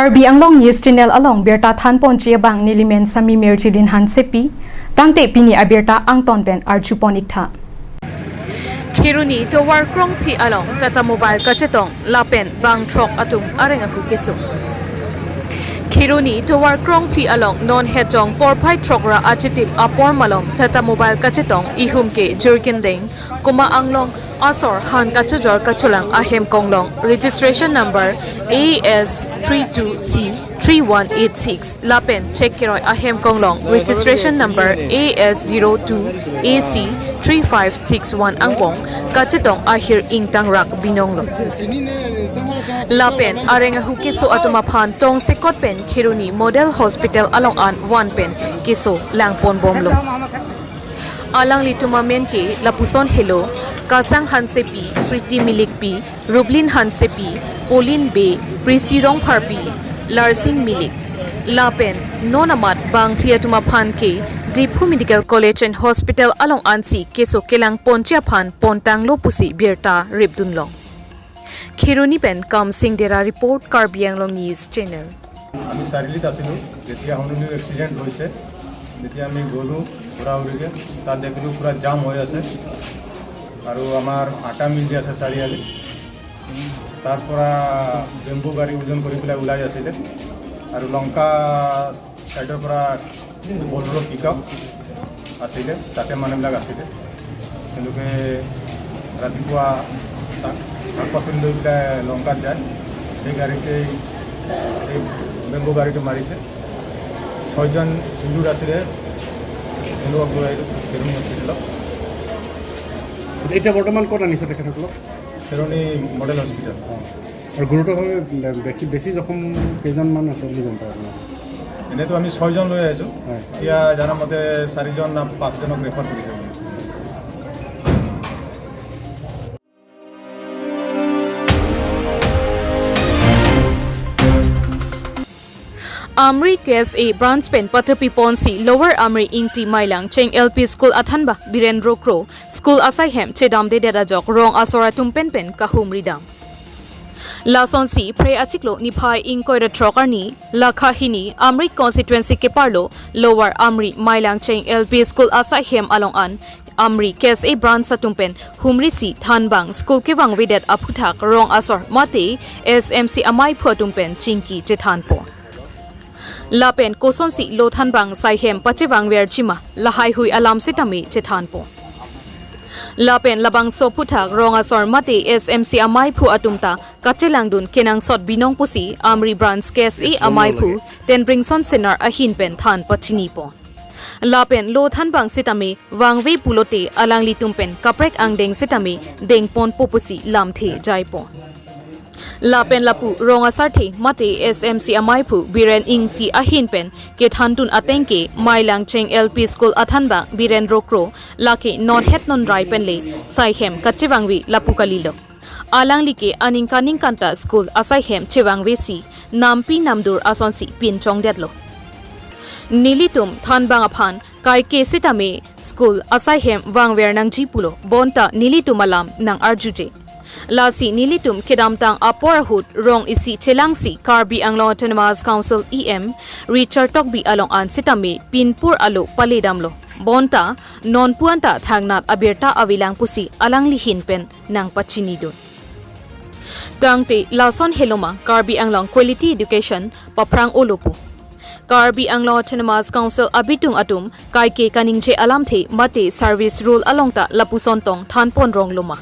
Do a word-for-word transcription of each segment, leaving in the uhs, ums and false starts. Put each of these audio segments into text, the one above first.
Karbi Anglong News Channel along birta thanponji abang nelimen Sami Mirjilin Hansepi, tangte pini abirta angton pen arjupon iktha. Kheroni tovar krongphli along Tata Mobile kachetong lapen bang throk atum areng ahu keso. Kheroni tovar krongphli along non hejong porphai throk ra achitim apor malom Tata Mobile kachetong ihum ke Jurkindeng, Kuma Anglong asor han kachojor kacholang ahem konglong registration number A S three two C three one eight six lapen chek keroi ahem konglong registration number A S zero two A C three five six one angbong kachetong ahir ingtangrak binong lo. Lapen areng ahu keso atum aphan tongsekot pen Kheroni Model Hospital along an van pen keso langpon bomlo. Alanglitum amen ke lapuson helo: Kasang Hansepi, Priti Milikpi, Rublin Hansepi, Polin Bey, Prisi Rongpharpi, Larsing Milik. Lapen non amat bangphli atum aphan ke Diphu Medical College and Hospital along ansi keso kelangponji aphan pontanglo pusi birta ripdunlong. Kheroni pen Kamsing Dera report, Karbi Anglong News Channel. আমি চাৰিআলিত আছিলোঁ, যেতিয়া হনুলুৰ এক্সিডেণ্ট হৈছে, তেতিয়া আমি গ'লোঁ ঘূৰা ঘূৰিকৈ। তাত দেখিলোঁ পূৰা জাম হৈ আছে আৰু আমাৰ আটা মিল যে আছে চাৰিআলিত, তাৰ পৰা বেম্বু গাড়ী ওজন কৰি পেলাই ওলাই আছিলে আৰু লংকা ছাইডৰ পৰা বলেৰ' পিকআপ আছিলে, তাতে মানুহবিলাক আছিলে। তেওঁলোকে ৰাতিপুৱা শাক, শাক পাচলি লৈ পেলাই লংকাত যায়। সেই গাড়ীতেই, সেই বেম্বু গাড়ীটো মাৰিছে। ছয়জন ইনজুৰ্ড আছিলে, তেওঁলোকক লৈ আহিলোঁ বেলুনি হস্পিটেলত। এতিয়া বৰ্তমান ক'ত আনিছে তেখেতসকলক? বেলুনি মডেল হস্পিটেল। আৰু গুৰুতৰভাৱে বেছি, বেছি জখম কেইজনমান আছে বুলি গম পায় আপোনাৰ? এনেইতো আমি ছয়জন লৈ আহিছোঁ। হয়। এতিয়া জানা মতে চাৰিজন না পাঁচজনক ৰেফাৰ কৰিছে বুলি। Amri K S A branch pen patupi ponsi Lower Amri Ingti Mailang Cheng L P School athanbang Birendra Kro school asai hem chedamdedet ajok rong asor atum pen pen kahumri dam. Lasonsi Phre achiklo niphai ingkoi ra throk arni, lakha hini, Amri constituency keparlo Lower Amri Mailang Cheng L P School asai hem along an Amri K S A branch atum pen humrisi thanbang school kevangvedet aphuthak rong asor mate S M C amaiphu atum pen chingki chethanpo. Lapen kosonsi lo thanbang sai hem pachevangverji ma, lahaihui alam sitame chethanpo. Lapen labangso aphuthak rong asor mate S M C amaiphu atum ta kachelangdun kenangsot binong pusi Amri branch K S A amaiphu Tenbringson Senar ahin pen than pachinipo. Lapen lo thanbang sitame vangve pulote alanglitum pen kaprek angdeng sitame dengponpo pusi lamthe jaipo. Lapen lapu rong asarthe mate S M C amaiphu Biren Ingti ahin pen kethandun ateng ke Mailang Cheng L P School athanbang Birendra Kro lake non het non rai pen le sai hem kachevangve lapu kalilo. Alangli ke aningkan ningkan ta school asai hem chevangvesi nampi namdur asonsi pinchongdetlo. Nelitum thanbang aphan kaike sitame school asai hem vangver nangji pulo, bonta nelitum alam nang-arjuje. Lasi nelitum kedamtang apor ahut rong isi chelangsi Karbi Anglong Autonomous Council E M Richard Tokbi along an sitame pinpur alo paledamlo. Bonta nonpu anta thangnat abirta avelang pusi alangli hin pen nangpachinidun. Tangte lason heloma Karbi Anglong quality education paphrang-olo pu. Karbi Anglong Autonomous Council abitung atum kaike kaningje alamthe mate service rule along ta lapuson tong thanpon rong loma.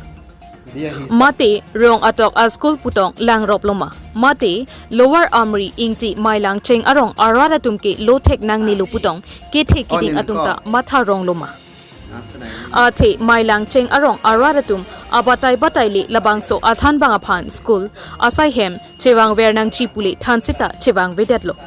Mate rong atok a school putong langrop loma. Mate Lower Amri Ingti Mailang Cheng arong arat atum ke lo thek nangnelo putong kethe kiding atum ta matha rong loma. Athe Mailang Cheng arong arat atum abatai batai le labangso athanbang aphan school asai hem chevangver nangji pule than seta chevangvedetlo.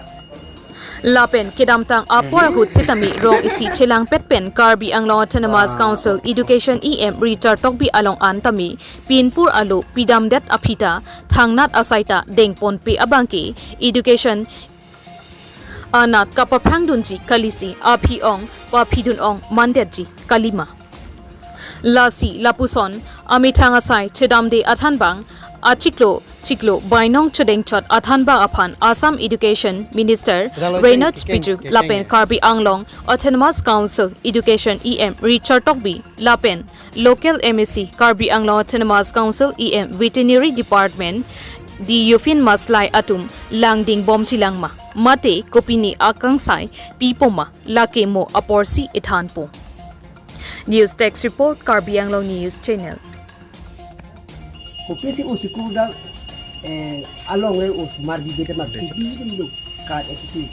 Lapen kedamtang apor ahut sitame rong isi chelangpet pen Karbi Anglong Autonomous Council Education E M Richard Tokbi along an tame pinpur alo pidamdet aphi ta thangnat asai ta dengponpe abang ke education anat kapaphrangdunji kalisi aphi ong paphidun ong mandetji kalima. Lasi lapuson amethang asai chedamde athanbang achiklo chiklo bainong chodengchot athanbang aphan Assam Education Minister Raynold Piju lapen Karbi Anglong Autonomous Council Education E M Richard Tokbi lapen local M A C Karbi Anglong Autonomous Council E M Veterinary Department D Yufin Maslai atum langding bomsi langma, mate kopine akangsai pipoma, lake mo aporsi ethanpo. News Desk Report, Karbi Anglong News Channel. Kopisi o school dak, eh, along le osomar di bete mak Desa. Tipi itu dulu. Kat itu.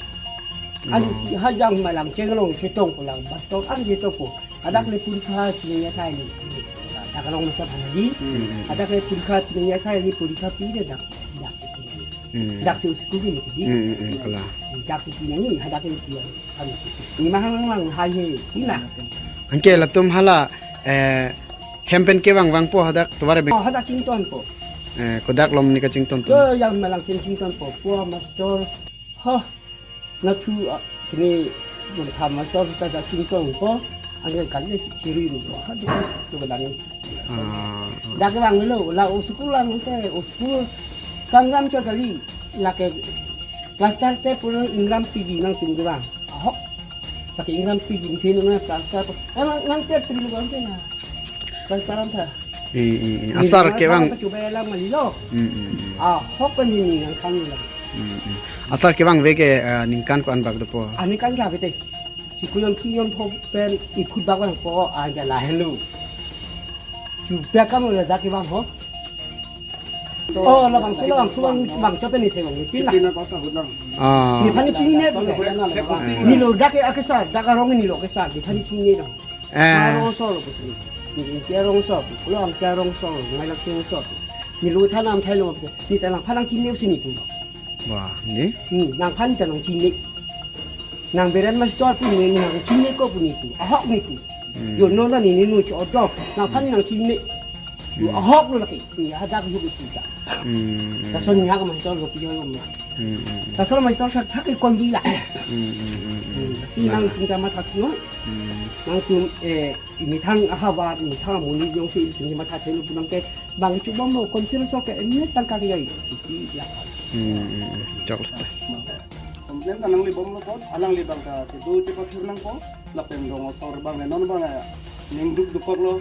Ani Oh. Hajang malang chenglong chetong pulang, baston an chetong po. Hadak Hmm. Le purikha pinanya thai le sini. Dak along masa phanagi. Hmm. Hadak le purikha pinanya thai le purikha pi de dak, dak si pinanya. Hmm. Dak si o school ni di. Hmm, hmm, hmm, kalang. Dak si pinanya, hadak le pinanya. Ni mahang lang hai he, ina. Anke latum hala, eh, hem pen kevang vangpo hadak tovar bek. Oh, hadak chingtonpo. Eh, kodak lom ni kachington to. Yo, yang malang ching chingtonpo. Po master. Ha. Na thu, ah, kini mun tham master ta da chingtonpo. Anke kan le chiri ru. Ha, di tu kadang ni. Ah, ah. Dak vanglo, la o school lang te, o school. Kangram chot kali, lake cluster te pura ingram pigi nangtum kevang. Ahok. Lake ingram pigi ni thenu na cluster. Emang nang te tri lu bang te na. Cluster am tha. Eh, eh, eh. Ni asar kevang. Coba la malilo. Hmm, hmm, hmm. Ahok kan ni nang kami la. Hmm, hmm. Asar kevang ve ke, eh, ningkan ko-an bak dopo. Ani kan kya bete. Chiklo jon kre jon pho pen iphut bak vangpo, anke lahenlo. Chupe kam le dak kevang ho. Oh, labangso, labangso vang, vang cho pen ni thevang ni pin la. Pin na kosa hut lang. Ah. Nephan ni chini ne. Ni lo dak ke akesar, dak arong ni lo kesar, nephan ni chini ne dong. Eh. Arong so lo pusi. Ni ke arong so, lo ang ke arong so, ngai lak ke so. Ni lo thanam thai lo, ni ta nangphan nangchini pusi ni pu. Wah, ni? Hmm, nangphan ta nangchini. Nang beren master pu ni, nangchini ko pu ni pu. Ahok ni pu. Hmm. Yo no na ni ni nu cho do. Nangphan nangchini. Yo Hmm. Ahok lo lake. Ni hadak yo pu ta. Hmm, hmm. Lason ni hak master lo pi yo ma. Hmm, hmm, hmm. Lason master sa thak kon di la. Hmm, hmm, hmm, hmm. Hmm, si nang Nah. Tum ta matha no. Hmm. Nangtum, eh, methang ahavar, methang amonit jongsi tum matha thelo pu nang ke bang chubom lo, council so ke emne tangka ke yai. Iti ya. Hmm, hmm, hmm. Choklo. Complain ta nangli bomlo po, alangli bang ta kedo chepathir nangpo, lapen rong asor bang le non bang, eh, ning duk dukok lo.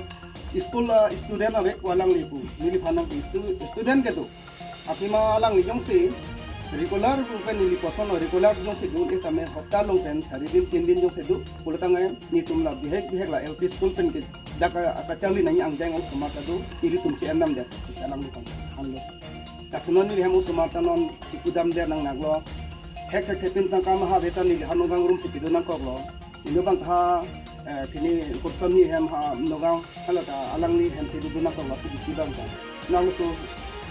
School, eh, student ave ko alangli pu, neliphan nang stu-, student kedo. Athema alangli jongsi regular rup pen neli poson lo, regular jongsi dun-e tame hopta along pen sari din tin din jongsi do, pulo tangte netum la bihek bihek la L P school pen ke dak a, akacharli nangji angjang osomar ta do, ilitum che-en namdet, che-en namdet kan. Anlo. Kaso non neli hem osomar ta non chikudamdet nang naklo. Hek hek thepin tangka maha beta neli ha Nagaon room si pido nangkoklo. Ino bang ha, eh, kini kurson ni hem ha Nagaon, hala ta alangli hem si pido nangkoklo, P D C bang ta. Nang so,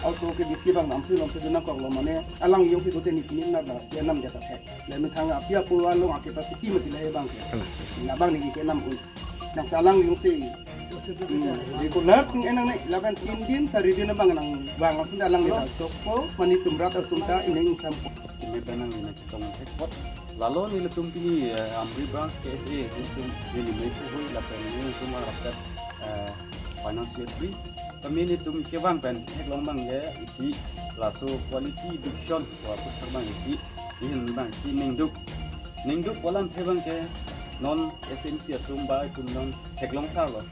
auto ke D C bang nam si lam si pido nangkoklo, mane alang jongsi dote ni kini na ba, che-en namdet ta thek. Le methang api apo along a capacity mati le bang ke. Kalang. Labang ni che-en nam un. Nang salang jongsi. Hmm, regular ting enang ne, laban tin din, sari din bang nang bang langsung alang ni ta sok po, mane tum rat atum ta ineng sam po. Keme pen nanglitum chetong thek apot. Lalo nelitum pini, eh, Amri branch K S A, nelitum neli mei puhui lapen nelitum arapet, eh, finance secretary. Kami nelitum kevang pen theklong bang ke isi laso quality education ko apot thak bang isi, ihin bang isi ningduk. Ningduk pu alamthe bang ke non S M C atum ba itum non theklong sar lo.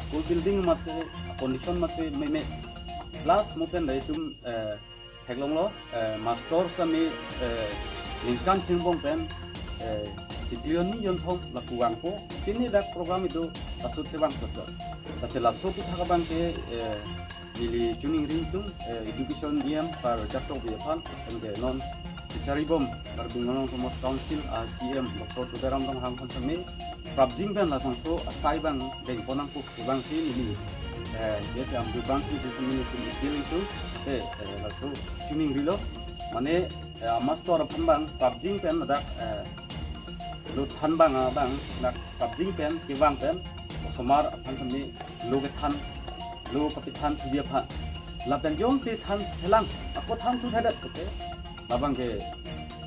School building amatsi, condition amatsi meme. Plus mo pen la itum, eh, theklong lo, eh, master sami, eh, ningkan singbong pen, eh, chiklo jon ni jon thom lapu vangpo, pini dak program itum asut si vang kotor. Lasi laso aputhak abang ke, eh, neli choningri tum, eh, education E M par Richard Tokbi aphan, anke non kachari bom Karbi Anglong Autonomous Council a C E M Doctor Tuliram Ronghang aphan sami, prapjin pen labangso asai bang dengpon nangpo. Bang si neli, eh, K S A Amri branch ni sini nelitum appeal itum, eh, eh, laso choningrilo. Mane, eh, master aphan bang, prapjin pen ladak, eh, lo than bang, ah, bang, dak prapjin pen, kevang pen, osomar aphan sami, lo kethan, lo kapethan thudi aphan. Lapen jongsi than thelang, ako than thu thadet, okay? Labang ke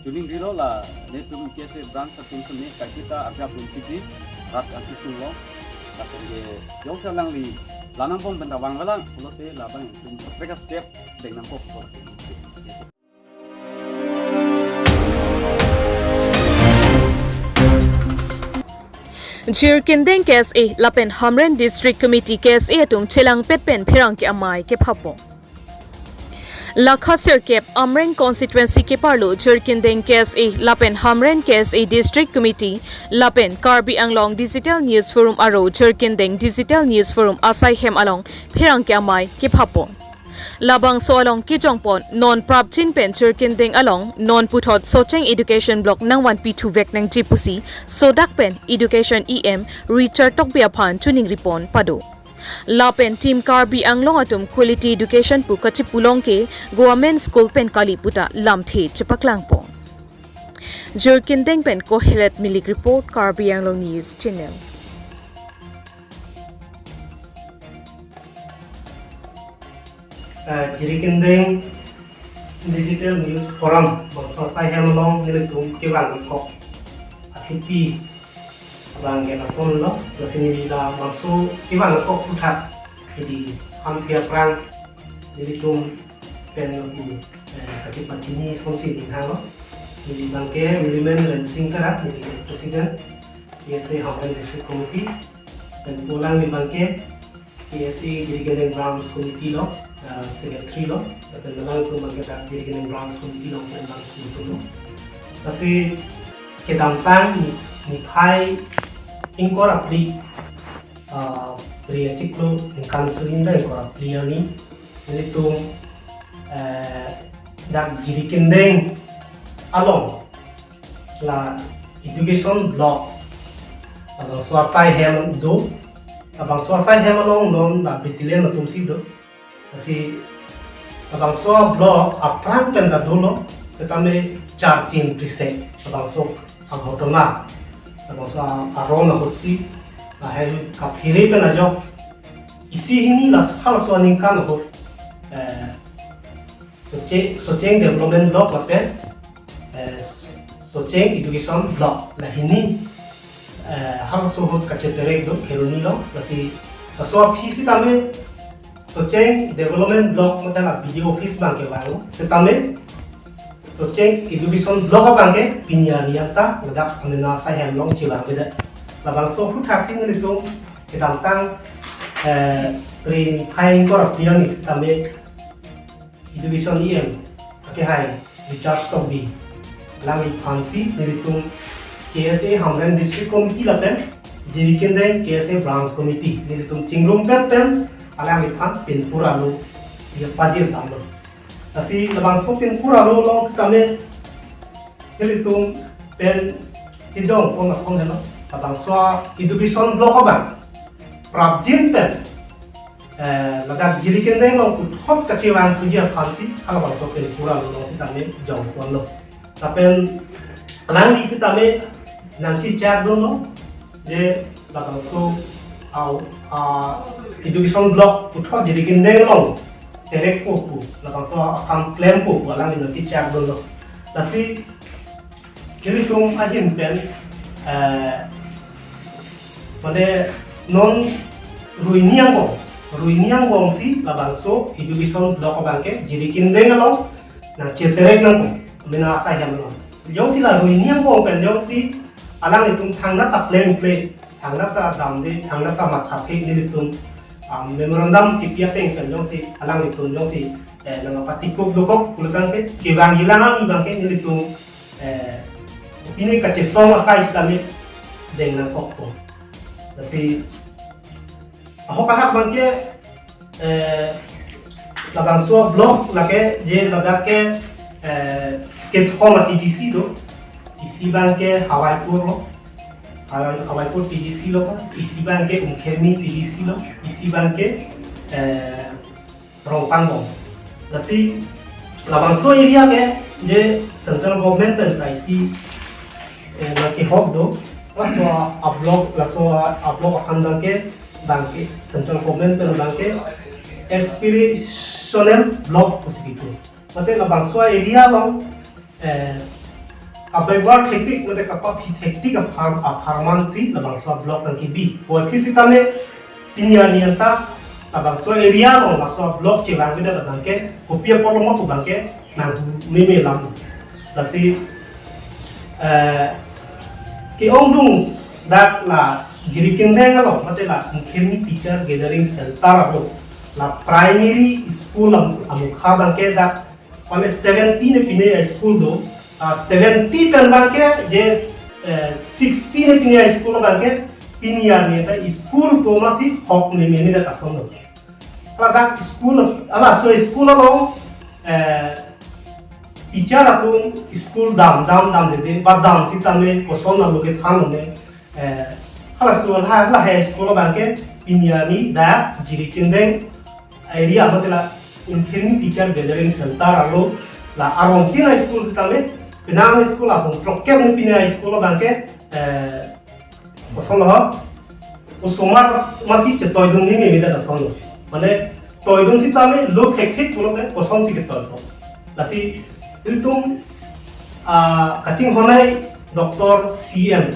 choningrilo la netum K S A branch atum sami kaiketa agap dun chiti rat anti sunglo. Lapen ke jongsi alangli lanang pong benda vang valang pulote labang tum kaprek step deng nangkok ko. Jirikindeng K S A lapen Hamren District Committee K S A atum chelangpet pen pherangke amei kephapo. Lakha sirkep Amreng constituency keparlo Jirikindeng K S A lapen Hamren K S A District Committee lapen Karbi Anglong Digital News Forum aro Jirikindeng Digital News Forum asai hem along pherangke amei kephapo. Labangso along kejongpon non prapjin pen Jirikindeng along non puthot Socheng Education Block nangvanpi thuvek nangji pusi sodak pen Education E M Richard Tokbi aphan choningripon pado. Lapen Team Karbi Anglong atum quality education pu kachipulong ke government school pen kali puta lamthe chepaklangpon. Jirikindeng pen Kohelet Milik report, Karbi Anglong News Channel. Eh, Jirikindeng Digital News Forum bangso asai hem along nelitum kevang kok athepi abang ke lasonlo, lasi neli labangso kevang kok aphuthak hedi hamthi aphrang nelitum pen, eh, kachepachini sonsi ninghanglo. Neli abang ke Milimen Rensing Terak, neli ke President, K S A Hamren District Committee, pen pu alangli abang ke K S A Jirikindeng Branch Committee along, ah, Secretary lo, lapen alangtum abang ke dak Jirikindeng Branch Committee along pen abang ketum lo. Lasi kedamtang ni, niphai ingkoi ra phli, ah, Phre achiklo ningkan suri ra ingkoi ra phli arni, nelitum, eh, dak Jirikindeng along la education block labangso asai hem do, labangso asai hem along non la battalion atum si do. Lasi labangso block aphrang pen ta dolo, setame charching prisek labangso aghotona, labangso a-, aron ahutsi, lahai kaphere pen ajok isi hini la halaso aningkan ahut, eh, Soche-, Socheng Development Block lapen, eh, Socheng Education Block la hini, eh, halaso ahut kacheterek do Kheroni along, lasi laso aphi sitame Socheng Development Block mate la B D O office abang kevanglo, sitame Socheng Education Block abang ke pini arni anta ladak amena asai hem along chevangvedet. Labangso aphuthak si nelitum kedamtang, eh, Phre niphai ingkoi ra phli arni sitame Education E M akehai Richard Tokbi alangliphan si nelitum K S A Hamren District Committee lapen Jirikindeng K S A Branch Committee nelitum chingrumpet pen alangliphan pinpur alo ya pajir damlo. Lasi labangso pinpur alo along sitame nelitum pen kejongpon ason helo, labangso education block abang prapjin pen, eh, ladak Jirikindeng along puthot kachevang puji aphansi halabangso pinpur alo along sitame jongponlo. Lapen alangli sitame nangchechak dunlo je labangso au, a, education block puthot Jirikindeng along terekpo pu, labangso akam klempo pu alangli nangchechak dunlo. Lasi nelitum ahin pen, eh, mane non ruini angbong, ruini angbong si labangso education block abang ke Jirikindeng along nangcheterek nangpo, mena asai hem along. Jongsi la ruini angbong pen jongsi alanglitum thangnat ta plengple, thangnat ta damde, thangnat ta mathathe nelitum, ah, memorandum kipi ateng pen jongsi alanglitum jongsi, eh, nangpatikuk dokok pulotangte kevangjilang abang ke nelitum, eh, pini kachesong asai sitame deng nangkokpo. Lasi ahok ahak abang ke, eh, labangso block lake je ladak ke, eh, kethom a-T G C do, isi abang ke Hawaipur lo, Hawai-, Hawaipur T G C lo, isi abang ke Umkhermi T G C lo, isi abang ke, eh, Rongpang lo. Lasi labangso area ke je central government pen ta isi, eh, nangkehok do, laso a-block, laso a-block aphan abang ke, abang ke central government pen abang ke aspirational block pusi kipu. Mate labangso area along, eh, kabebar thektik mate kapaphi thektik apharman si labangso block nangkebi. Puvoiphit sitame pini arni anta labangso area along laso block chevangvedet abang ke kopi apotlo ma pu abang ke nanghu meme lam. Lasi, eh, ke-ongdung dak la Jirikindeng along, mate la Umkhirmi Teacher Gathering Center along, la primary school am-, amukha abangke dak, mane seventy ne pine a-school do, ah, seventy pen abangke je, eh, sixty ne pine a-school abangke pini arni ta school pu masi hok ne mene dak ason do. Hala dak school, halaso school along, eh, teacher atum school dam, dam, damdede, ba dam sitame koson aloke than ne, eh, halaso, hala, hala he school abangke pini arni dak Jirikindeng area, mate la Umkhirmi Teacher Gathering Center along, la arongtin a-school sitame, penang school ahong throkkep ne pine a-school abangke, eh, koson lo ho, osomar masi chetoidun ni meme dak ason lo. Mane toidun sitame lo thekthek pulote kosonsi ketoi po. Lasi ilitum, ah, kachinghon-ai Doctor C M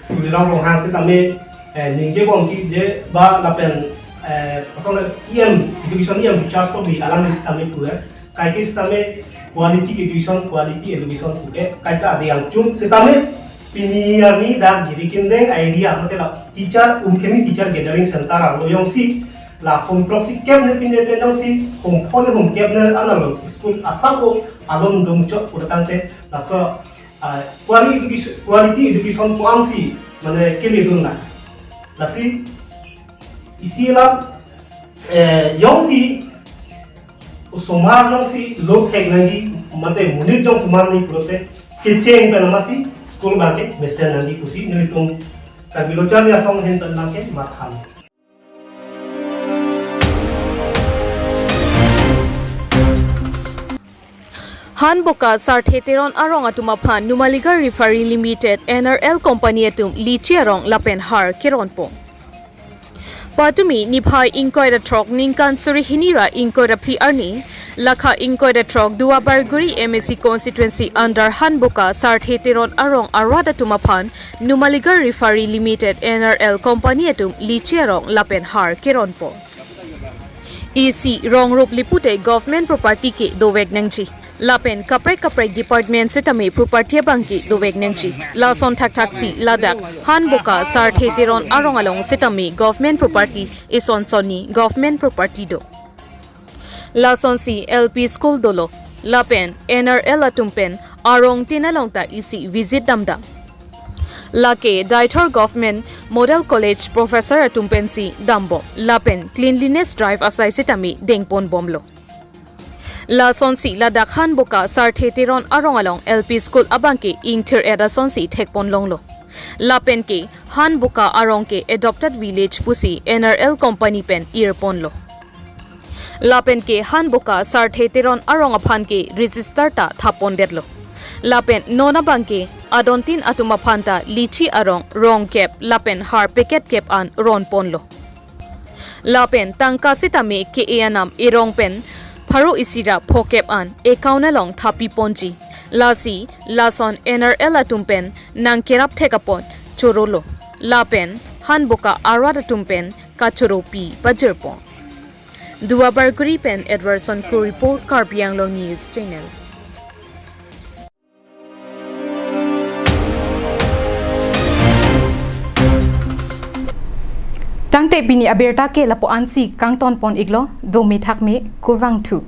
Tuliram Ronghang sitame, eh, ningjebomji je ba lapen, eh, koson lo E M, education E M in charge to bi alang sitame pu, eh, kaike sitame quality education, quality education pu ke kaita adi angchung sitame pini arni dak Jirikindeng area, mate la teacher, Umkhirmi Teacher Gathering Center along jongsi la hong throksi kep ne pine pen jongsi hong phone hong kep ne analo school asap o alon dum chot pura tangte laso, ah, quality education, quality education pu ansi mane keledun na. Lasi isi la, eh, jongsi osomar jongsi lo thek nangji, mate monit jongsi mar nangji pulote kecheng pen masi school abangke mesen nangji pusi nelitum Karbi Lo Charli Asong ahin pen abangke matha. Hanboka Sarthe Teron arong atum aphan Numaligarh Refinery Limited, N R L company atum litchi arong lapen har keronpo. Patumi niphai ingkoi ra throk ningkan suri hini ra ingkoi ra phli arni, lakha ingkoi ra throk Duarbagori M A C constituency under Hanboka Sarthe Teron arong arat atum aphan Numaligarh Refinery Limited, N R L company atum litchi arong lapen har keronpo. Isi rong rup lipute government property ke dovek nangji. Lapen kaprek kaprek department sitame property abangke dovek nangji. Lason thakthaksi ladak Hanboka Sarthe Teron arong along sitame government property, ison sonni government property do. Lasonsi L P school dolo. Lapen N R L atum pen arongtin along ta isi visit damdam. Lake Deithor Government Model College professor atum pensi dambom. Lapen cleanliness drive asai sitame dengponbomlo. Lasonsi ladak Hanboka Sarthe Teron arong along L P school abangke ingthir-et asonsi thekponlonglo. Lapen ke Hanboka arong ke adopted village pusi N R L company pen irponlo. Lapen ke Hanboka Sarthe Teron arong aphan ke register ta thappondetlo. Lapen non abangke adontin atum aphan ta litchi arong rong kep lapen har packet kep an ronponlo. Lapen tangka sitame ke-e anam erong pen pharo isi ra phokep an account along thapiponji. Lasi lason N R L atum pen nangkerap thek apot chorolo. Lapen Hanboka arat atum pen kachoropi pajirpon. Duarbagori pen Edwardson Kro report, Karbi Anglong News Channel. Tangte pini abirta ke lapu-ansi kangtonpon-iklo, dome thakme, kurvangthu.